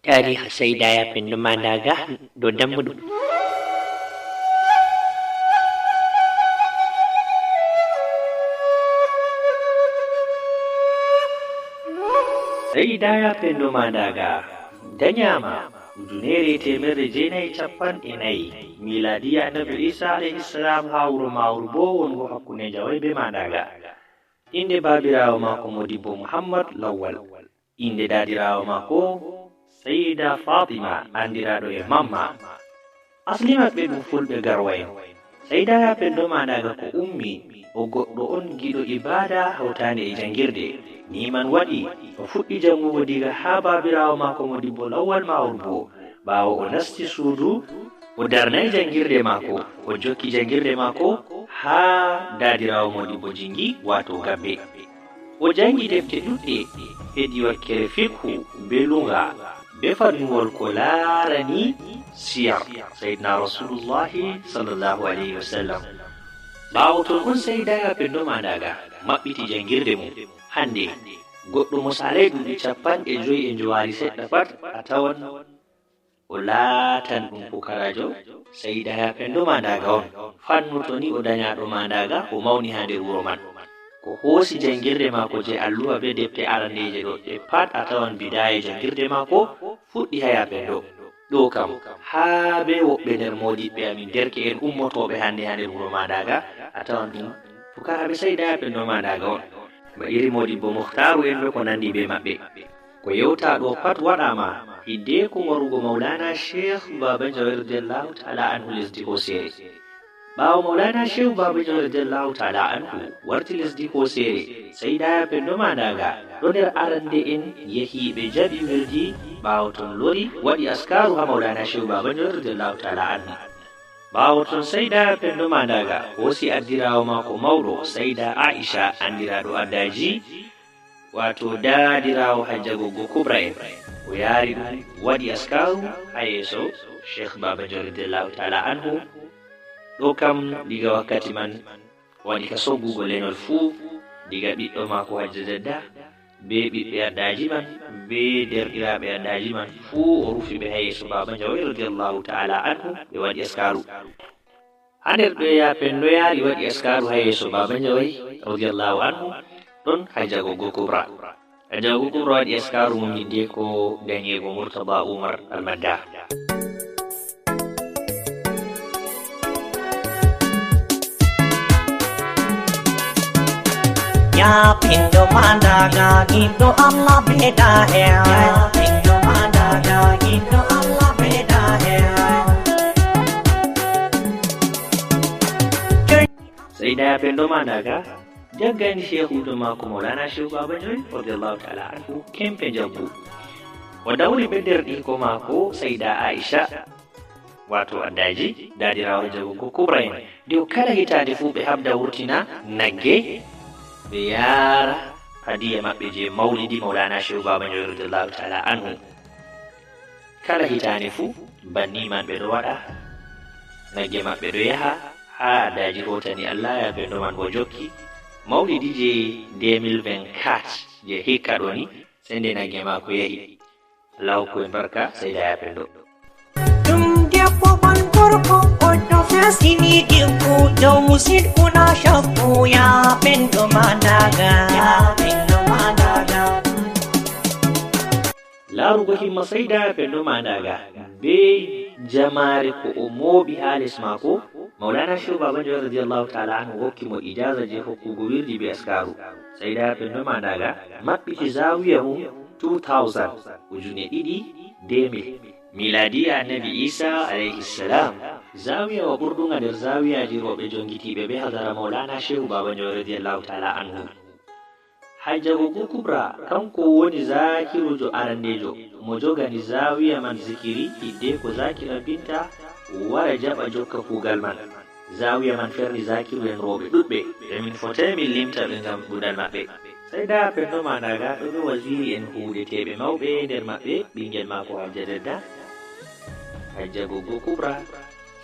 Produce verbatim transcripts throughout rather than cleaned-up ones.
Taariha Seyda Yaapenndo Maandaaga ɗo dammuɗum. Seyda Yaapenndo Maandaaga dañaama ujunere e teemerre jeenayi e cappanɗe nayi miilaadiya Annabi Iisa alayhi salaam haa wuro Maawru Boo wongo hakkunde Njaway bee Maandaaga. Innde baabiraawo maako Modibbo Muhammad Lawwal. Innde daadiraawo maako Seyda Faatima anndiraaɗo e Mamma. Asli maɓɓe ɗum Fulɓe Garwa'en. Seyda Yaapenndo Maandaaga ko ummi, o goɗɗo on giɗo ibaada hawtaande e janngirde. Nii man waɗi, o fuɗɗi janngugo diga haa baabiraawo maako Modibbo Lawwal Maawru Boo. Ɓaawo o nasti suudu, o darnay janngirde maako, o jokki janngirde maako haa daadiraawo Modibbo Jinngi, waato Gabbe. O janngi defte ɗuɗɗe hedi wakkere fiqhu, bee luga, bee fannuwol ko laarani siyar Sayyidina Rasulullahi sallallahu alayhi wa sallam. Ɓaawo ton on Seyda Yaapenndo Maandaaga maɓɓiti janngirde mum. Hannde, goɗɗo mo saalay duuɓi cappanɗe jowi e njowaali seɗɗa pat, a tawan o laatan ɗum pukaraajo Seyda Yaapenndo Maandaaga on. Fannu to ni o dañaaɗo Maandaaga, o mawni haa nder wuro man. Ko hoosi janngirde maako jey alluwa bee defte arandeeje ɗo, ɗe pat a tawan bidaaya janngirde maako fuɗɗi haa Yaapenndo. Ɗo kam, haa bee woɓɓe nder moodiɓɓe amin, derke'en ummotooɓe hannde haa nder wuro Maandaaga, a tawan ɗum pukaraaɓe Seyda Yaapenndo Maandaaga on. Ba iri Modibbo Muhtaaru en bee ko nanndi bee maɓɓe. Ko yewtaa ɗo pat waɗaama hiddeeko warugo Mawlaana Sheekh Baaba Njawe radiyallahu ta'ala anhu lesdi Hooseere. Ɓaawo Mawlaana Shehu Baaba Njawe radiyallahu ta'ala anhu warti lesdi Hooseere, Seyda Yaapenndo Maandaaga ɗo nder arande'en yahiiɓe jaɓi wirdi, ɓaawo ton lori waɗi askaaru haa Mawlaana Shehu Baaba Njawe radiyallahu ta'ala anhu. Ɓaawo ton Seyda Yaapenndo Maandaaga hoosi addiraawo maako mawɗo, Seyda Aisha anndiraaɗo Addaaji, waato daadiraawo Hajja Goggo Kubra en. O yaari ɗum waɗi askaaru haa yeeso Sheikh Baaba Njawe radiyallahu ta'ala anhu. Ɗo kam diga wakkati man waɗi ka soggugo leñol fuu, diga ɓiɗɗo maako Hajja Jadda, bee ɓiɓɓe addaaji man, bee deerɗiraaɓe addaaji man fuu, o rufi ɓe haa yeeso Baaba Njawe radiyallahu ta'ala anhu, ɓe waɗi askaaru. Haa nder ɗo Yaapenndo yaari waɗi askaaru haa yeeso Baaba Njawe radiyallahu anhu, ɗon Hajja Goggo Kubra. Hajja Goggo Kubra waɗi askaaru mum hiddeeko dañeego Murtada Umar Almadda. Yaapenndo Maandaaga, giɗɗo Allah bee daahir. Yaapenndo Maandaaga, giɗɗo Allah bee daahir. Seyda Yaapenndo Maandaaga jaggani shehuujo maako Mawlaana Shehu Baaba Njawe radiyallahu ta'ala anhu kempe njaggu. O dawri bee deerɗiiko maako Seyda Aisha, waato Addaaji, daadiraawo Hajja Goggo Kubra en. Nde o kala hitaande fuu ɓe haɓda wurtina nagge, ɓe yaara hadiya maɓɓe jey mawlidi Mawlaana Shehu Baaba Njawe radiyallahu ta'ala anhu. Kala hitaande fuu, banni man ɓe ɗo waɗa, nagge maɓɓe ɗo yaha, haa Addaaji hootani Allah, Yaapenndo man boo jokki. Mawlidi jey deux mille vingt-quatre jey hikka ɗo ni, sende nagge maako yahi. Allah hokku en barka, Seyda Yaapenndo. Ɗum debbo on gorko, o ɗo fesini debbo, dow sidqu na shakku, Yaapenndo Maandaaga, Yaapenndo Maandaaga. Laarugo himma Seyda Yaapenndo Maandaaga bee jamaare ko o mooɓi haa les maako, Mawlaana Shehu Baaba Njawe radiyallahu ta'ala anhu hokki mo ijaaza jey hokkugo wirdi bee askaaru. Seyda Yaapenndo Maandaaga maɓɓiti zaawiya mum two thousand, ujune ɗiɗi, deux mille, miilaadiya Annabi Iisa alayhi salaam. Zaawiya wa ɓurduŋga nder zaawiyaaji rooɓe joŋgitiiɓe bee hadara Mawlaana Shehu Baaba Njawe radiyallahu ta'ala anhu. Hajja Goggo Kubra, kanko woni zaakiruujo arandeejo mo jogani zaawiya man zikiri, hiddeeko Zaakira Binta wara jaɓa jokka kuugal man. Zaawiya man ferni zaakiru'en rooɓe ɗuɗɓe, ɓe min fotaay min limta ɓe ngam ɗuuɗal maɓɓe. Seyda Yaapenndo Maandaaga ɗo bee waziiri'en huuwdeteeɓe mawɓe, nder maɓɓe ɓinngel maako Hajja Dadda, Hajja Goggo Kubra,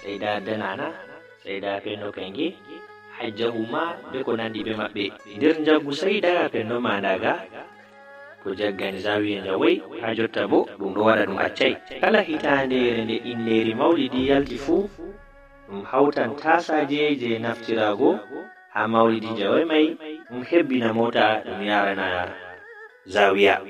Seyda Adda Naana, Seyda Yaapenndo Kaŋŋe, Hajja Humma bee ko nanndi bee maɓɓe. Nder njaggu Seyda Yaapenndo Maandaaga, ko jaggani Zawiya Njawoy, haa jotta bo ɗum ɗo waɗa, ɗum accay. Kala hitaandeere nde inndeeri mawlidi yalti fuu, ɗum hawtan taasaaje je naftiraago haa mawlidi Njawoy may, ɗum hebbina moota, ɗum yaarana Zawiya.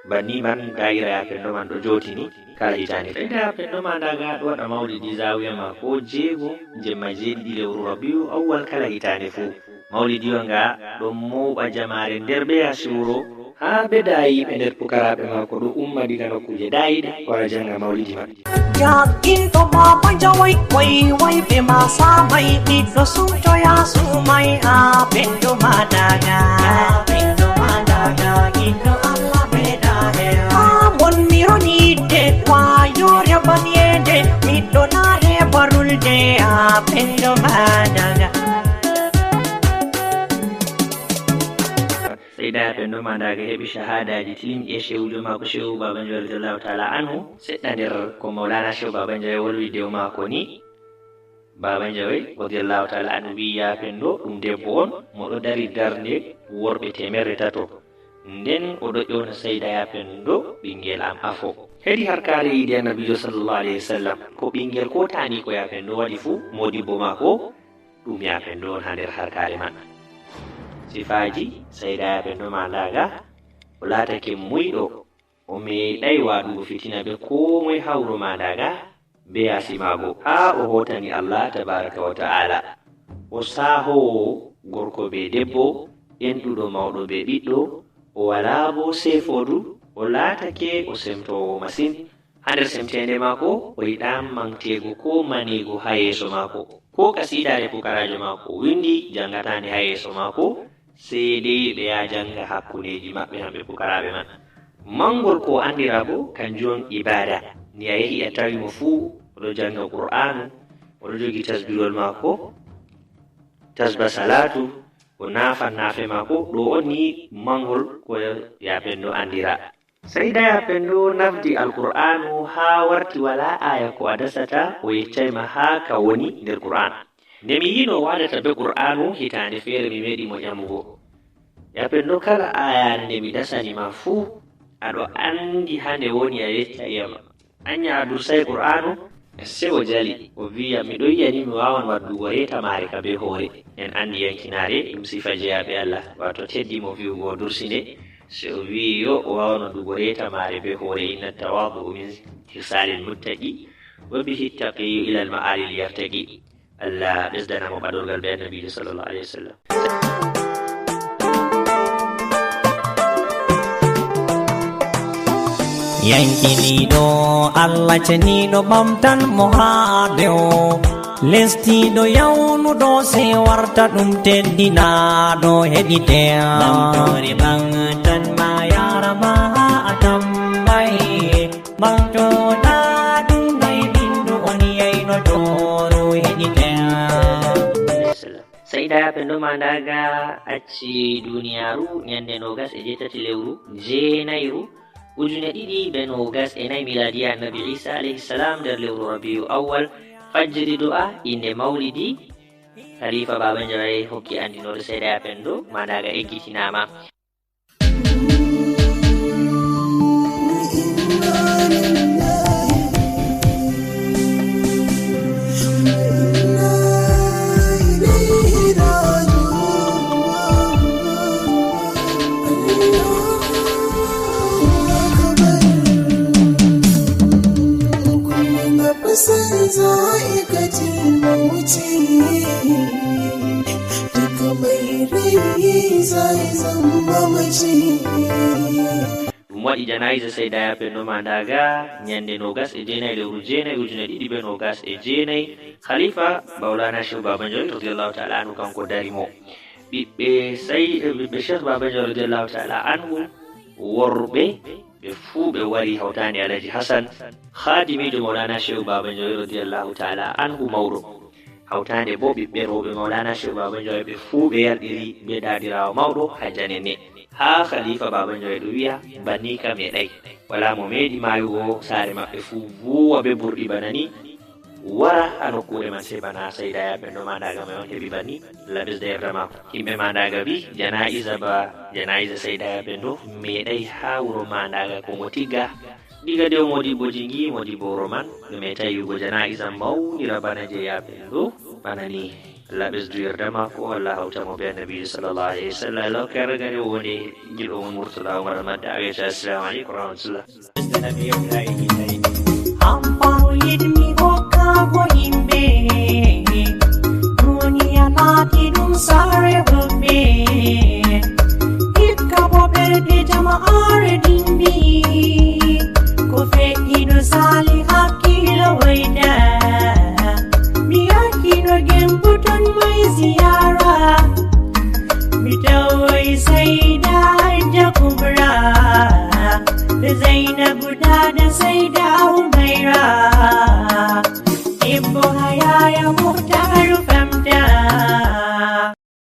Banni man daayira Yaa Pendo man ɗo jootini kala hitaande. Seyda Yaa Pendo Mandaaga ɗo waɗa mawlidi Zawiya maako jeego, jemma jeeɗiɗi lewru Rabiu Awwal kala hitaande fuu. Mawlidi o nga ɗon mooɓa jamaare nder ɓe yaasi wuro, haa ɓe daayiiɓe nder pukaraaɓe maako ɗo umma diga nokkuuje daayiiɗe wara jannga mawlidi maɓɓe. Jaggin to Baba Jawai, wai wai be masa mai, ɓiɗɗo suuto ya sumai, a Pendo Mandaaga, Pendo Mandaaga, ɓiɗɗo Allah be daaɗe. A mon mi ronidde, wayo rebaniyede, ɓiɗɗo naare barulde, a Pendo Mandaaga. Seyda Yaa Pendo Mandaaga heɓi shahaadaaji tilimɗi e shehuujo maako, Shehu Baba Njawe radiyallahu ta'ala anhu. Seɗɗa nder ko Mawlana Shehu Baba Njawe wolwi dow maako ni, Baba Njawe radiyallahu ta'ala anhu wi'i Yaa Pendo ɗum debbo on mo ɗo dari darnde worɓe teemerre tato. Nden o ɗo ƴoona Seyda Yaa Pendo ɓinngel am afo. Hedi harkaare yiide Annabiijo sallallahu alayhi wa sallam, ko ɓinngel ko taani ko Yaa Pendo waɗi fuu, modibbo maako ɗum Yaa Pendo on haa nder harkaare man. Sifaaji Seyda Yaa Pendo Mandaaga, o laatake muyɗo, o meeɗay waɗugo fitina be koo moy haa wuro Mandaaga be yaasi maago, haa o hootani Allah tabaaraka wa ta'ala. O saahoowo gorko be debbo, enɗuɗo mawɗo be ɓiɗɗo, o walaa bo seefoodu, o laatake o semtoowo masin. Haa nder semteende maako, o yiɗaa maŋgteego koo maneego haa yeeso maako. Koo kasiidaare pukaraajo maako windi, jaŋgataande haa yeeso maako, sey dey ɓe yaha jaŋga hakkundeeji maɓɓe hamɓe pukaraaɓe man. Maŋgol ko o anndira bo, kanjum on ibaada. Ni a yehi a tawi mo fuu, o ɗo jaŋga Qur'aanu, o ɗo jogi tasbiwol maako, tasba salaatu, o naafan naafe maako, ɗo on ni maŋgol ko Yaa Pendo anndira. Seyda Yaa Pendo nafdi Alqur'aanu haa warti walaa aaya ko a dasata o yeccay ma haa ka woni nder Qur'aan. Nde mi yi'no o waadata be Qur'aanu hitaande feere, mi meeɗi mo ƴamugo, Yaa Pendo, kala aaya nde mi dasani ma fuu, a ɗo anndi haa nde woni a yeccay yam. Anya a dursay Qur'aanu? Sey o jali, o wi'i yam, miɗo yi'a ni mi waawan waddugo reeta maare ka bee hoore. En anndi yankinaare ɗum sifa jeyaaɓe Allah, waato teddi mo wi'ugo o dursi nde. Sey o wi'i yo o waawan waddugo reeta maare bee hoore. Inna tawaadu'u min hisaalil muttaqi, wa bihi taqiyyu ilal ma'aali yartaqi. Allah ɓesdana mo ɓadorgal be Annabiijo sallallahu alayhi wa sallam. Yankiniiɗo Allah ceniiɗo ɓamtan mo haa dewo. Lestiiɗo yawnuɗo sey warta ɗum teddinaaɗo heɗite. Ɓamtoore ɓamtan ma yaara ma haa a tammaye. Ɓamtoɗa ɗum nay bindu on yayno tooro heɗite. Seyda Pendo Mandaaga acci duniyaaru nyande noogas e jeetati lewru jeenayru ujune ɗiɗi be noogas e nayi milaadiya Annabi Iisa alayhi salaam nder lewru Rabiu Awwal, fajjiri do'a innde mawlidi. Khalifa Baba Njawe hokki anndinooɗo Seyda Pendo Mandaaga eggitinaama. Sai za a yi katin mawuci, duka mai rai zai zama mace. Ɗum waɗi janaayiza Seyda Pendo Mandaaga nyande noogas e jeenayi lewru jeenayi ujune ɗiɗi be noogas e jeenayi. Khalifa Maulana Shehu Baba Njawe radiyallahu ta'ala anhu kanko dari mo. Ɓiɓɓe Sey-, ɓiɓɓe Sheikh Baba Njawe radiyallahu ta'ala anhu worɓe ɓe fuu ɓe wari, hawtaande Alhaji Hasan, khadimiijo Maulana Shehu Baba Njawe radiyallahu ta'ala anhu mawɗo. Hawtaande bo ɓiɓɓe rewɓe Maulana Shehu Baba Njawe ɓe fuu ɓe yalɗiri be daadiraawo mawɗo Hajja Nene. Haa Khalifa Baba Njawe ɗo wi'a, banni ka meeɗay. Walaa mo meeɗi maayugo saare maɓɓe fuu vuuwa be burɗi bana ni. Wara ha nokkuure man, sey bana Sayda Yaaɓe Ɓenndo Maandaaga may on heɓi banni. Laɓisde yerdam maako. Yimɓe Maandaaga mbi, janaa'iza ba janaa'iza Sayda Yaaɓe Ɓenndo meeɗay ha wuro Maandaaga, ko mo tigga. Diga de o moodibbo jingi, moodibbo wuro man, ɓe meetay yi'ugo janaa'iza mawnira bana jey Yaaɓe Ɓenndo. Bana ni, Laɓisdu yerdam maako, Allah hawta mo be Annabiijo sallallahu alayhi wa sallam. Law kere gani woni jiɗo mo Murtala Umar Madda, a wi'ata, "Assalamu aleykum wa rahmatullah." Hamparu yidmi hokkago yimɓe. Duniya laati ɗum saare woɓɓe. Hikka bo ɓerɗe jama'aare dimbi. Ko fe'i ɗo saali hakkilo wayda. Mi yahi ɗo gembuton mai ziyara. Mi tawoy Sayda Hajja Kubra. Da Zainabu da da Sayda